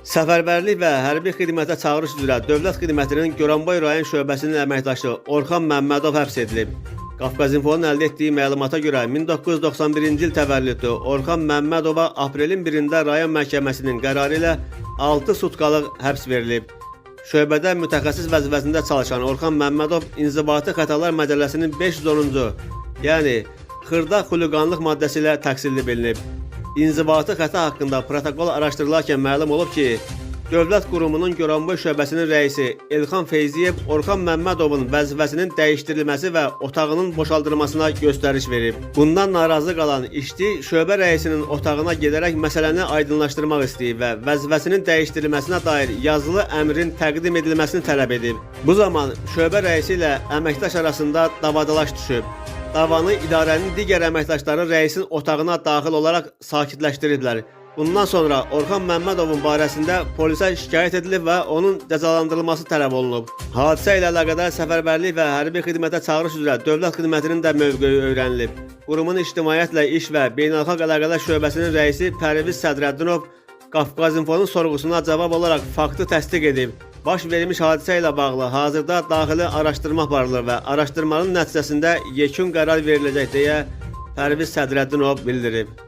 Səfərbərlik və hərbi xidmətə çağırış üzrə Dövlət Xidmətinin Goranboy rayon şöbəsinin əməkdaşı Orxan Məmmədov həbs edilib. Qafqazinfonun əldə etdiyi məlumata görə 1991-ci il təvəllüdlü Orxan Məmmədova aprelin 1-də rayon məhkəməsinin qərarı ilə 6 sutkalıq həbs verilib. Şöbədə mütəxəssis vəzifəsində çalışan Orxan Məmmədov İnzibati Xətalar Məcəlləsinin 510-cu, yəni xırda xuliqanlıq maddəsi ilə təqsirli bilinib. İnzibati xəta haqqında protokol araşdırılarkən məlum olub ki, Dövlət Qurumunun Goranboy şöbəsinin rəisi Elxan Feyziyev Orxan Məmmədovun vəzifəsinin dəyişdirilməsi və otağının boşaldılmasına göstəriş verib. Bundan narazı qalan işçi şöbə rəisinin otağına gedərək məsələni aydınlaşdırmaq istəyib və vəzifəsinin dəyişdirilməsinə dair yazılı əmrin təqdim edilməsini tələb edib. Bu zaman şöbə rəisi ilə əməkdaş arasında davadalaş düşüb. Davanı idarənin digər əməkdaşları rəisin otağına daxil olaraq sakitləşdiriblər. Bundan sonra Orxan Məmmədovun barəsində polisə şikayət edilib və onun cəzalandırılması tələb olunub. Hadisə ilə əlaqədar səfərbərlik və hərbi xidmətə çağırış üzrə dövlət xidmətinin də mövqeyi öyrənilib. Qurumun ictimaiyyətlə iş və beynəlxalq əlaqələr şöbəsinin rəisi Pərviz Sədrəddinov Qafqazinfonun sorğusuna cavab olaraq faktı təsdiq edib. Baş vermiş hadisə ilə bağlı hazırda daxili araşdırma aparılır və araşdırmanın nəticəsində yekun qərar veriləcək deyə Pərviz Sədrəddinov bildirib.